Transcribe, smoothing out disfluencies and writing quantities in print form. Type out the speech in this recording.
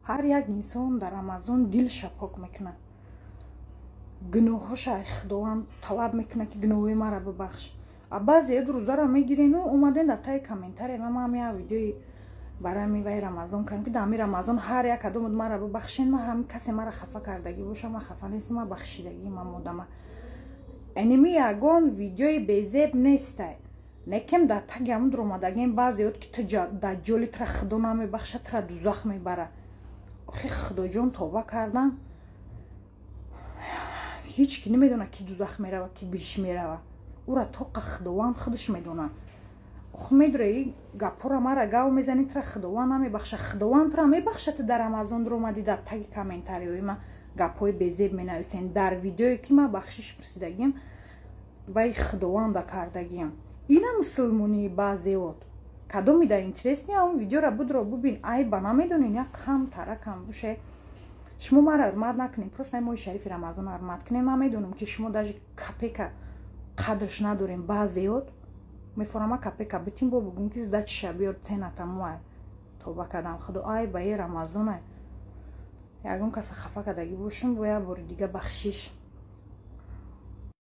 Ҳар як инсон дар Рамазон дилша пок мекунад, гуноҳҳоша Худованд талаб мекунад, ки гуноҳҳои маро бибахш. А баъзе рӯзаро мегирену омаден дар таи комментария. Ман як видеои барои ҳами вай Рамазон кардам, ки дар ҳами Рамазон ҳар як кадомот маро бибахшен. Ман ҳами касе маро хафа кардагӣ боша, ман хафа нестам, ман бахшидагӣ ман модама. Эними ягон видеои безеб нестай, некем дар таги ҳамун дуромадагем баъзеот, ки ту даҷҷоли, тура Худо намебахша, тура дузах мебара. Охи, Худоҷон, тоба кардам. Ҳеҷ ки намедонад, ки дузах мерава, ки биш мерава, ура тоқа Худованд худаш медонад. Ох, медураи гапҳоро мара гав мезанӣ, тура Худованд намебахша. Худованд тура мебахша? Ту дар Рамазон дуромадӣ, дар таги комментариҳои ма гапҳои безеб менависен. Дар видеое ки ман бахшиш пурсидагиам, вай Худованда кардагиам. Ина мусулмонии баъзеот кадоми да интересный, он видеора будро бубин. Айба намедонен, як кам таракам буше. Шумо мара ҳурмат накунед, просто моҳи шарифи Рамазон ҳурмат кунед. Ман медонам, ки шумо даже копейка қадрш надорем. Баъзеот мефорама копейка битин, бо бугум, ки сдача ша биёр, тенатамуай. Тоба кардам, Худо, ай ба е Рамазонай. Ягон каса хафа кардагӣ бошум, бо як бори дига бахшиш.